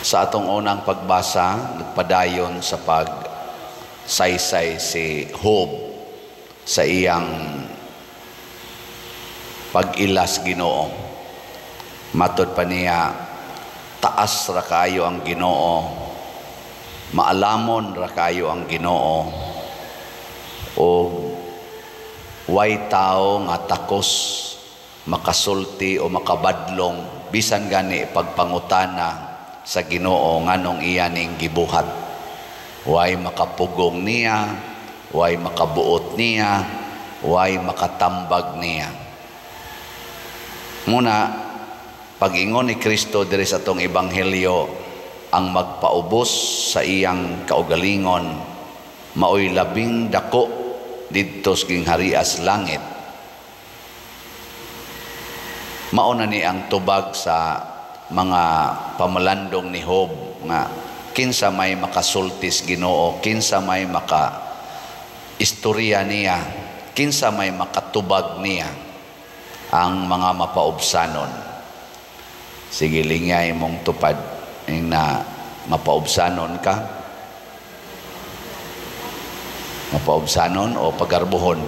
Sa atong unang pagbasa, nagpadayon sa pagsaysay si Job sa iyang pag-ilas Ginoo. Matod pa niya, taas ra kayo ang Ginoo, maalamon ra kayo ang Ginoo, o way tao nga takos makasulti o makabadlong bisan gani pagpangutana sa Ginoo nganong iya ning gibuhat. Way makapugong niya, way makabuot niya, way makatambag niya. Muna, pag-ingon ni Kristo diri sa atong ebanghelyo, ang magpaubos sa iyang kaugalingon maoy labing dako didto sa gingharias langit. Mao na ni ang tubag sa mga pamalandong ni Job nga kinsa may makasultis Ginoo, kinsa may maka istorya niya, kinsa may makatubag niya ang mga mapaubsanon. Sige, lingay mong tupad ing na mapaubsanon ka, mapaubsanon o pagarbuhon.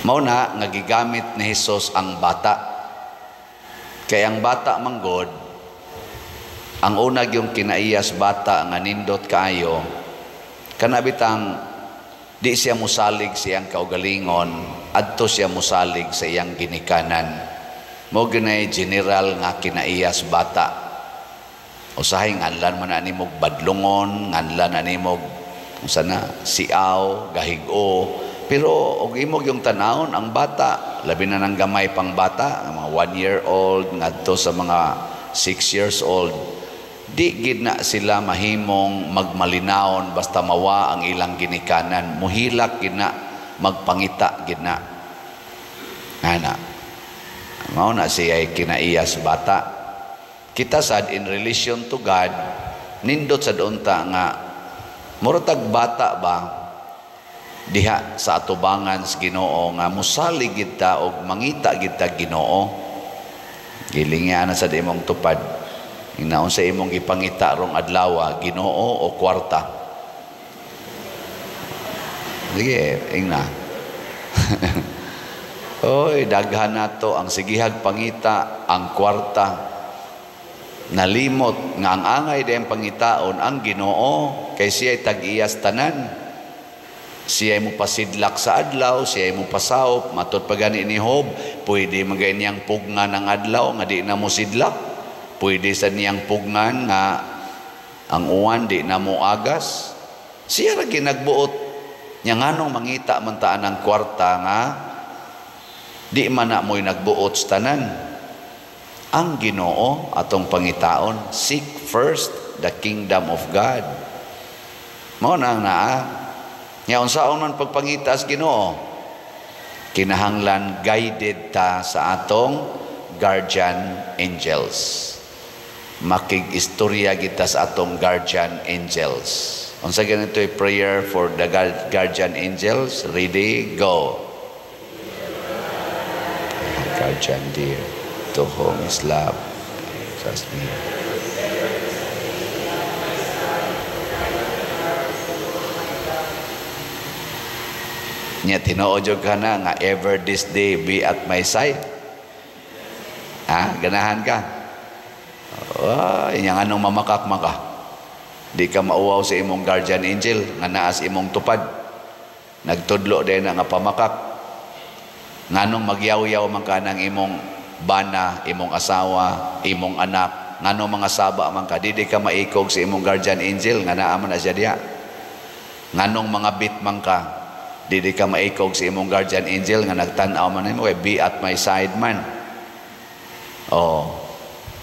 Mao na nga gigamit ni Hesus ang bata. Kay ang bata manggod, ang unag yung kinaiyas bata nga nindot kaayo, kana bitang di siya musalig sa iyang kaugalingon, adto siya musalig sa iyang ginikanan. Mao ginay general nga kinaiyas bata. Usahay nganlan man ani mog badlongon, nganlan ani mog unsa na, siaw, gahig-o. Pero og imog yung tanawon ang bata, labi na ng gamay pang bata, ang mga 1 year old ngadto sa mga 6 years old, di gid na sila mahimong magmalinawon basta mawa ang ilang ginikanan. Muhilak gid na, magpangita gid na. Ana, mao na siya ay kinaiyas bata. Kita sad in relation to God, nindot sad unta nga murag bata ba diha sa atubangan sa Ginoo nga musalig gid ta og mangita gid ta Ginoo. Gilingan na sad imong tupad. Inaon sa imong gipangita rong adlaw, Ginoo o kwarta? Sige, ingna. Oy, daghan nato ang sigihag pangita ang kwarta. Nalimot nga ang angay dayang pangitaon ang Ginoo kay siya'y tag-iyas tanan. Siya'y mopasidlak sa adlaw, siya'y mopasawop. Matod pa gani ni Job, pwede man gay niyang pugngan ang adlaw nga di na mosidlak. Pwede sa niyang pugngan nga ang uwan di na moagas. Siya ra ginagbuot nya nganong mangita man ta ang kwarta nga di man na mo'y nagbuot sa tanan. Ang Ginoo atong pangitaon, seek first the kingdom of God. Mao na ang naa. Nya unsaon man pagpangita sa Ginoo? Kinahanglan guided ta sa atong guardian angels. Makig-istorya kita sa atong guardian angels. Unsa ganito'y prayer for the guardian angels? Ready, go. Guardian dear, to whom is love, trust me. Nya tinuod jud ka na nga ever this day be at my side. Ha? Ganahan ka? Oh, inyang anong mamakak maka. Di ka mauwaw sa imong guardian angel nga naas imong tupad. Nagtudlo din na nga pamakak. Nganong magyaw-yaw man ka ng imong bana, imong asawa, imong anak, nganong mga saba man ka, di ka maikog sa imong guardian angel nga naa man na siya diha. Nganong mga bit man ka, di ka maikog sa imong guardian angel nga nagtan-aw man nimo, be at my side man. Oh,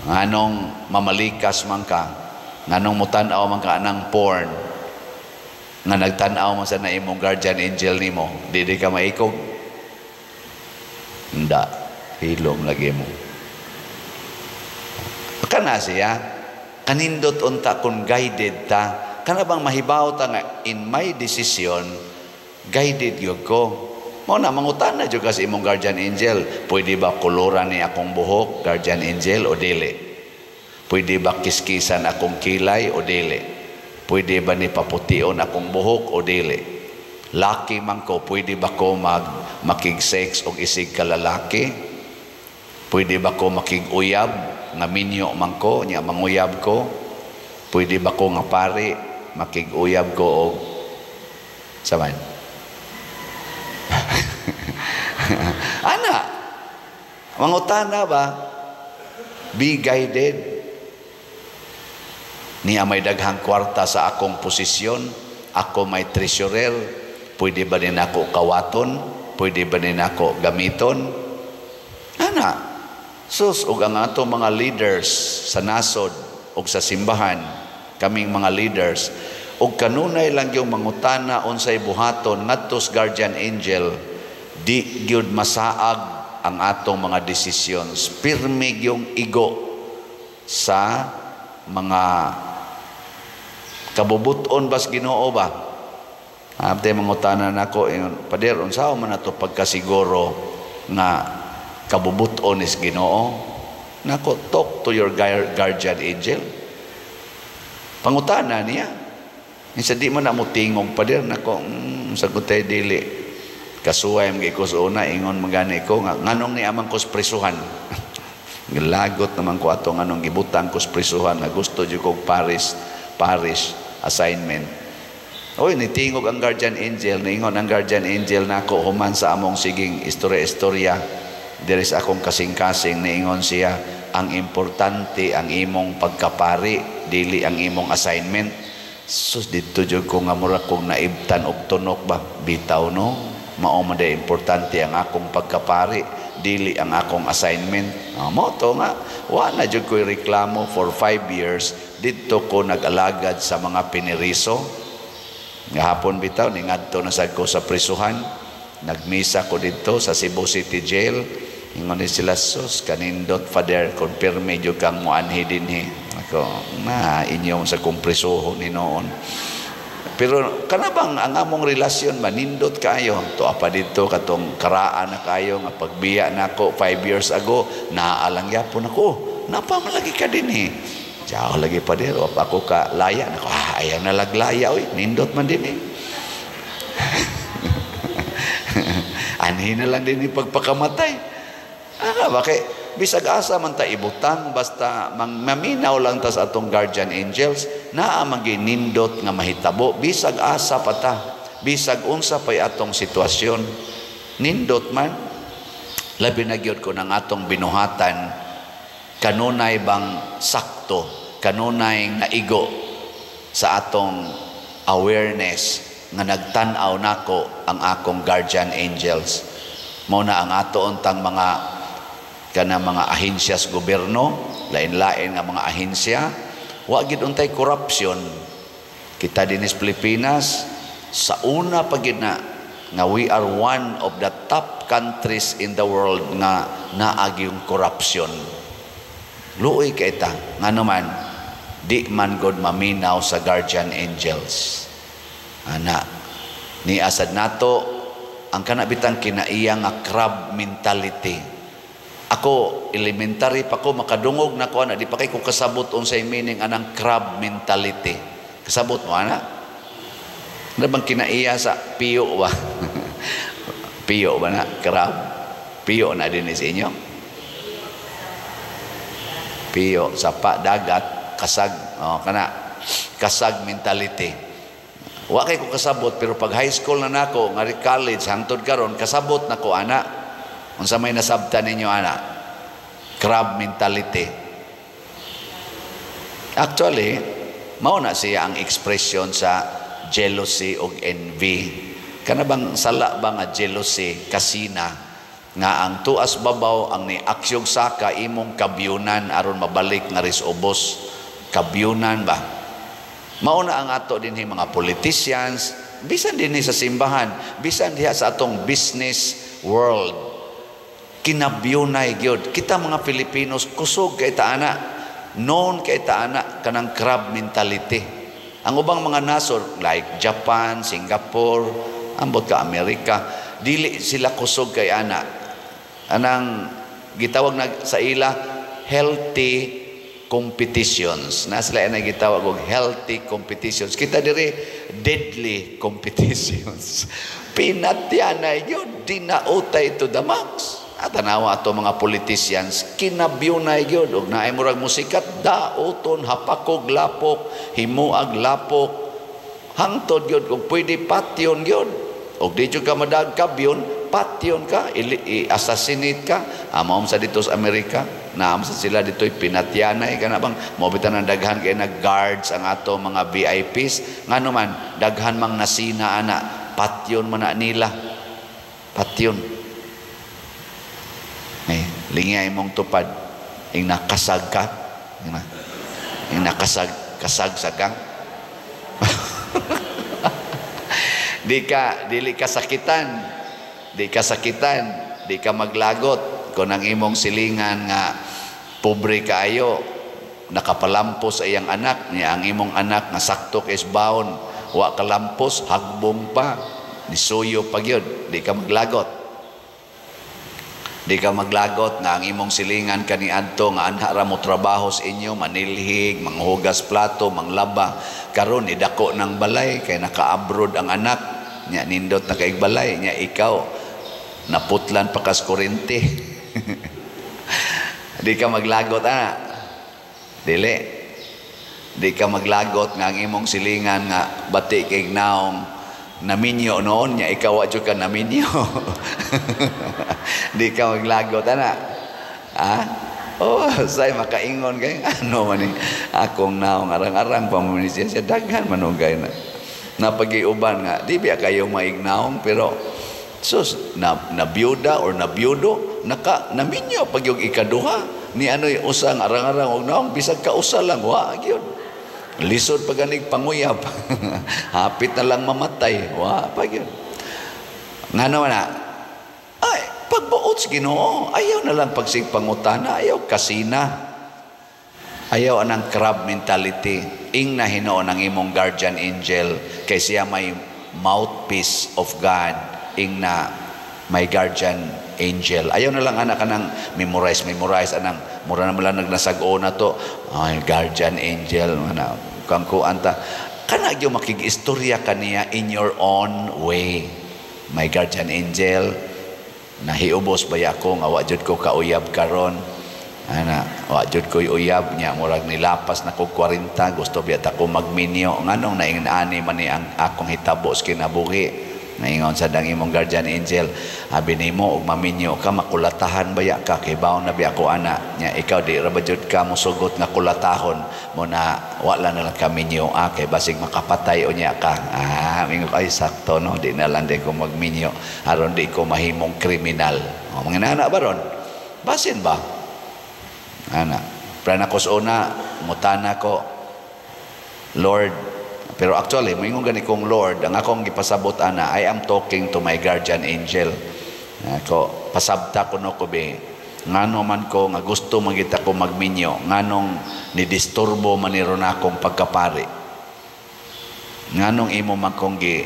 nganong mamalikas man ka, nganong mutan-aw man ka anang porn nga nagtan-aw man sa na imong guardian angel nimo, di ka maikog. Nda, hilom lagi mo. Kana siya, kanindot unta kung guided ta, kana bang mahibaw ta nga in my decision, guided gyud ko. Mao na mangutana jud ka sa imong guardian angel, pwede ba koloran ni akong buhok, guardian angel, o dili? Pwede ba kiskisan akong kilay o dili? Pwede ba ni papution akong buhok o dili? Laki man ko, pwede ba ko makig-sex og isig kalalaki? Pwede ba ko makig-uyab nga minyo man ko, nya manguyab ko? Pwede ba ko nga pari makig-uyab ko og saman? Ana, mangutana ba? Be guided. Niya may daghang kwarta sa akong posisyon, ako may treasurer, pwede ba din ako kawaton? Pwede ba din ako gamiton? Ana, sus, ug ang ato mga leaders sa nasod ug sa simbahan, kaming mga leaders, ug kanunay lang yung mangutana unsay buhaton ngadto sa guardian angel, di gyud masaag ang atong mga desisyon. Pirmi yung igo sa mga kabubuton bas Ginoo ba? Abte mangutana nako ingon, "Pader, unsa man ato pagkasiguro nga kabubuton is Ginoo?" Nako, talk to your guardian angel. Pangutana niya. Insa di man na mo tingog, pader? Nako, sagot tay dili. Kasuway man ko sa una, ingon magani ko nga nganong ni amang ko sa prisuhan. Gilagot naman ko ato nganong gibutang ko sa prisuhan nga gusto jud kog parish assignment. Oy, nitingog ang guardian angel, niingon ang guardian angel nako human sa among siging istorya-istorya diri sa akong kasing-kasing, niingon siya, "Ang importante ang imong pagkapari, dili ang imong assignment." Sus, didto jud ko nga mura kong naibtan og tunok ba, bitaw no, mao man day importante ang akong pagkapari, dili ang akong assignment. Mo to nga wa na jud ko'y reklamo for 5 years. Didto ko nag-alagad sa mga piniriso. Gahapon bitaw ningadto na sad ko sa prisuhan. Nagmisa ko didto sa Cebu City Jail. Ingon ni sila, "Sus, kanindot, Father, kung pirmi jud kang muanhi dinhi." Ako, na inyo sa kong prisuhon ni noon. Pero kana bang ang among relasyon manindot kayo. Tuwa pa dito katong karaan na kayo nga pagbiya nako 5 years ago, naalang gyapon ako. Napa man lagi ka dinhi. Ciao lagi pa din, wa pa ako ka laya nako. Ah, ayaw na laglaya oy, nindot man din eh. Anhi na lang din pagpakamatay. Ah, bakit? Bisag asa man ta ibutang, basta maminaw lang ta sa atong guardian angels, naa man nindot nga mahitabo bisag asa pa ta, bisag unsa pay atong sitwasyon, nindot man. Labi na gyud ko ng atong binuhatan kanunay bang sakto, kanunay naigo sa atong awareness nga nagtan-aw nako ang akong guardian angels. Mao na ang ato untang mga kana mga ahensya sa gobyerno, lain-lain nga mga ahensya, wa gid untay corruption. Kita dinhi sa Pilipinas, sa una pa gid na nga we are one of the top countries in the world nga naagi yung corruption. Luoy kay ta, ngano man di man god maminaw sa guardian angels. Ana, ni asad nato ang kana bitang kinaiya nga crab mentality. Ako, elementary pa ko, makadungog na ko ana, di pa kay ko kasabot unsay meaning anang crab mentality. Kasabot mo ana? Ano bang kinaiya sa piyo ba? Piyo ba na? Crab? Piyo na din sa inyo? Piyo, sapa, dagat, kasag. Oh, kana. Kasag mentality. Wa kay ko kasabot, pero pag high school na nako, ngari college, hangtod karon kasabot na ko ana. Unsa may nasabtan ninyo ana? Crab mentality. Actually, mao na siya ang expression sa jealousy og envy. Kana bang sala ba nga jealousy, kasina, nga ang tuas babaw ang ni aksyog saka imong kabyunan aron mabalik nga ris ubos, kabyunan ba? Mao na ang ato dinhi mga politicians, bisan dinhi sa simbahan, bisan diha sa atong business world, kinabyunay gyud. Kita mga Filipinos, kusog kay ta ana, known kay ta ana kanang crab mentality. Ang ubang mga nasod like Japan, Singapore, ambot ka Amerika, dili sila kusog kay ana. Anang gitawag na sa ila healthy competitions. Na sila na gitawag og healthy competitions. Kita diri, deadly competitions. Pinatyanay gyud, dinautay to the max. At tanawa ato mga politicians, kinabyunay gyud og naay murag musikat, dauton, hapakog lapok, himuag lapok, hangtod gyud kung pwede patyon gyud. Og di jud ka madag kabyon, patyon ka, i-assassinate ka. Amo sa dito sa Amerika, naam sa sila dito'y pinatyanay ka na bang mao bitan ang daghan kay nag-guards ang ato mga VIPs. Ngano man daghan mang nasina ana, patyon man na nila. Patyon. Eh, lingay imong tupad, ing nakasag ka, ing nakasag, kasag sa kang. Di ka, dili ka sakitan, di ka sakitan, di ka maglagot kung ang imong silingan nga pobre kaayo, nakapalampos sa iyang anak, niya ang imong anak nga sakto kay baon, wa kalampos, hagbong pa, nisuyo pa gyud, di ka maglagot. Di ka maglagot nga ang imong silingan kaniadto nga anha ra mo trabaho sa inyo, manilhig, manghugas plato, manglaba. Karon nidako ng balay kay naka-abroad ang anak, nya nindot na kay balay, nya ikaw naputlan pa kas kuryente. Di ka maglagot ana. Dili. Di ka maglagot nga ang imong silingan nga bati kay naong naminyo noon, nya ikaw wa jud ka naminyo. Di ka maglagot ana. Ha? Oh, say makaingon kay ano man ni akong naong arang-arang pa man siya, siya daghan manugay na. Napagiuban nga di biya kayo maignaong, pero sus na nabiyuda or nabiyudo naka naminyo pag yung ikaduha ni anoy usang arang-arang og naong bisag kausa lang wa gyud. Lisod pa ganig panguyab. Hapit na lang mamatay. Wa pa gyud. Ngano na? Ay, pagbuot sa Ginoo, ayaw na lang pagsigpangutana, ayaw kasina. Ayaw anang crab mentality. Ing na hinuon ang imong guardian angel kay siya may mouthpiece of God. Ing na may guardian angel. Ayaw na lang anak kanang memorize, memorize anang mura na lang nagnasag-o na to. Ay, guardian angel ana kang kuan ta. Kana gyud makig-istorya kaniya in your own way. My guardian angel, nahiubos ba ako nga wa jud ko kauyab karon? Ana, wa jud ko'y uyab nya murag nilapas na ko 40, gusto biya ta ko magminyo. Nganong naingani man ni ang akong hitabo sa kinabuhi? Naingon sa dang imong guardian angel, abi nimo og maminyo ka, makulatahan baya ka, kay baon na biya ko ana. Nya ikaw di ra ba jud ka mosugot nga kulatahon mo na wala na lang ka minyo, ah, kay basig makapatay unya ka. Ah, mingon ko, ay sakto no, di na lang di ko magminyo aron di ko mahimong kriminal. O, mga nana ba ron? Basin ba? Ana, pero ako sa una, mutana ko, Lord. Pero actually, moingon gani kong Lord, ang akong gipasabot ana, I am talking to my guardian angel. Ako, pasabta ko no ko be, ngano man ko nga gusto man kita ko magminyo, nganong nidisturbo man ni ron akong pagkapari. Nganong imo man kong gi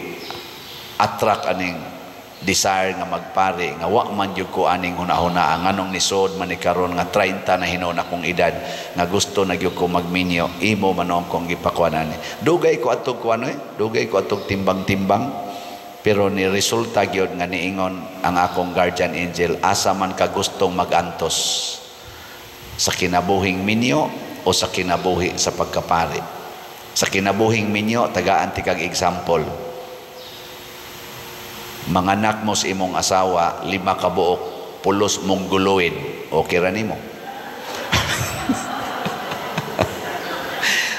attract aning desire nga magpari, nga wa man gyud ko aning hunahuna, nganong nisod man ni karon nga 30 na hinuon akong edad nga gusto na gyud ko magminyo, imo man akong gipakuan ani. Dugay ko atog kuan eh, dugay ko atog timbang-timbang, pero ni resulta gyud nga niingon ang akong guardian angel, asa man ka gustong magantos sa kinabuhing minyo o sa kinabuhi sa pagkapari. Sa kinabuhing minyo, tagaan ti kag example. Manganak mo sa imong asawa, 5 ka buok, pulos mong guluin. Okay ra nimo?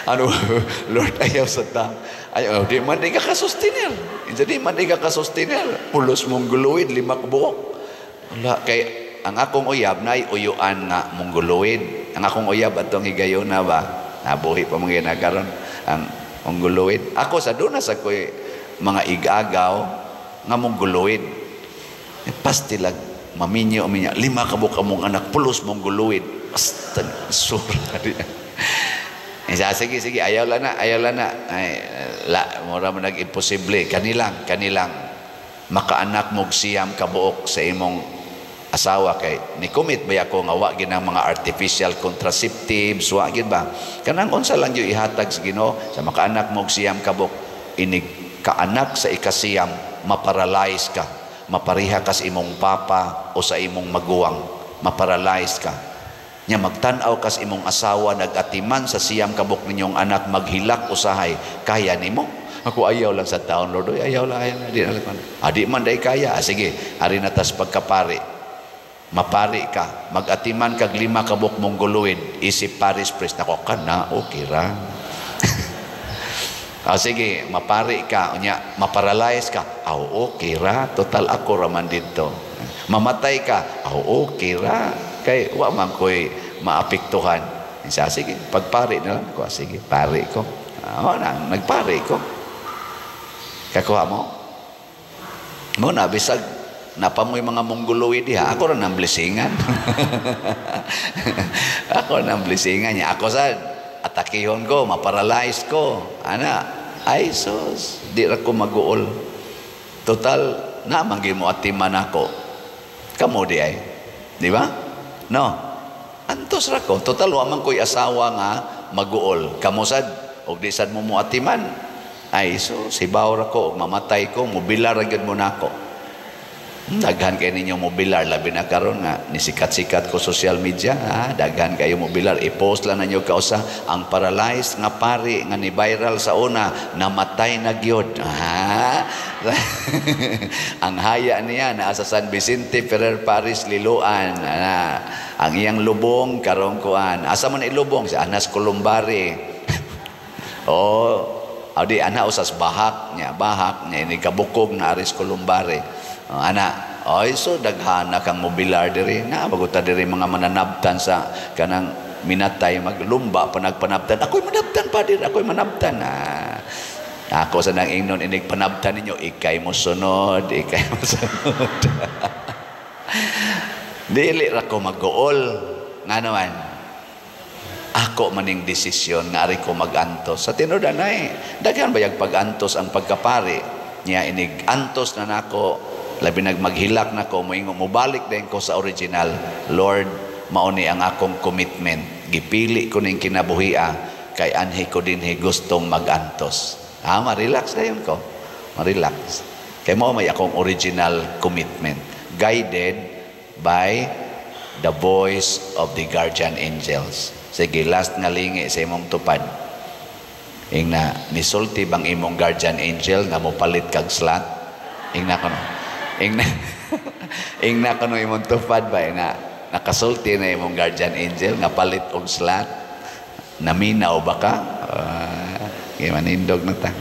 Ano, Lord, ayaw sa ta. Ayaw, di man di ka kasustiner. Di man di ka kasustiner. Pulos mong guluin, 5 ka buok. Wala, kay ang akong uyab, naay uyuan nga mong guluin. Ang akong uyab, atong higayon na ba? Nabuhi pa mga ginagaron ang mong guluin. Ako sa doon na sa ko'y mga igagaw, nga mong guluin. E, pastilag, maminyo, minyo, 5 ka buok among anak, pulos mong guluin. Basta, sura niya. Eh, sige, sige, ayaw lang na, ayaw lang na. Ay, la, mura mo nag-imposible. Kanilang, kanilang, makaanak mog 9 kabuok sa imong Asawa kay ni commit ba ako nga wa gyud ang mga artificial contraceptives, wa gyud ba, kanang unsa lang gyud ihatag sa Ginoo sa makaanak mo og 9 ka buok. Inig kaanak sa ikasiyam, maparalyze ka, mapareha ka sa imong papa o sa imong maguwang, maparalyze ka nya. Magtan-aw ka sa imong asawa nag-atiman sa 9 ka buok ninyong anak, maghilak usahay. Kaya nimo? Ako, ayaw lang sa taon, Lord. Oy, ayaw lang, ayaw lang, di na lang. Ah, di man day kaya. Ah, sige, ari na tas pagkapari. Mapari ka, mag-atiman kag 5 ka buok mongoloid, isip parish priest. Nako ka na, okay ra. Ah, sige, mapari ka, unya, maparalyze ka. Ah, okay ra, total ako raman dito. Mamatay ka, ah, okay ra. Kay wa man ko'y maapektuhan. Siya, sige, pagpari na lang ko. Ah, sige, pari ko. Ah, na, nagpari ko. Kakuha mo? Mo na, bisag napamoy mga mongoloid diha, ako ra nang blessingan. Ako nang blessingan niya. Ako sa atakihon ko, maparalyze ko. Ana, ay sus, di ra ko maguol. Total, na mo atiman ako. Kamo di ay. Di ba? No. Antos ra ko. Total, wa man ko'y asawa nga maguol. Kamo sad, og di sad mo mo atiman. Ay so, sibaw ra ko, og mamatay ko, mobilar ra gyud mo nako. Daghan kay ninyo mobilar, labi na karon nga nisikat-sikat ko social media, ha? Daghan kayo mobilar. I-post lang ninyo kausa ang paralyzed nga pari nga ni viral sa una, namatay na gyud. Ha? Ang haya niya naa sa San Vicente Ferrer Parish, Liloan. Ana, ang iyang lubong karong kuan. Asa man ilubong sa Anas Columbari. Oh, adi ana usas bahak niya ini kabukog na aris Columbari. Oh, ana, oy, so daghana kang mobilar diri na baguta diri mga mananabtan sa kanang minatay, maglumba pa nagpanabtan. Ako'y manabtan pa diri, ako'y manabtan. Ah, ako sa nang ingnon, inig panabtan ninyo, ikay mo sunod, ikay mo sunod. Dili ra ko mag-uol. Nga naman, ako maning desisyon nga ari ko mag-antos. Sa tinuod anay, daghan bayag pag-antos ang pagkapari. Nya inig antos na nako, labi nag maghilak nako, moingon, mobalik din ko sa original. Lord, mauni ang akong commitment. Gipili ko ning kinabuhia kay anhi ko dinhi gustong mag-antos. Ah, ma-relax dayon ko. Ma-relax. Kay mao may akong original commitment. Guided by the voice of the guardian angels. Sige, last nga lingi sa imong tupad. Ingna, nisulti bang imong guardian angel nga mopalit kag slot? Ingna kono. Ingna, ingna kono imong tupad ba? Ingna, nakasulti na imong guardian angel nga palit og slot? Naminaw ba ka? Manindog na ta.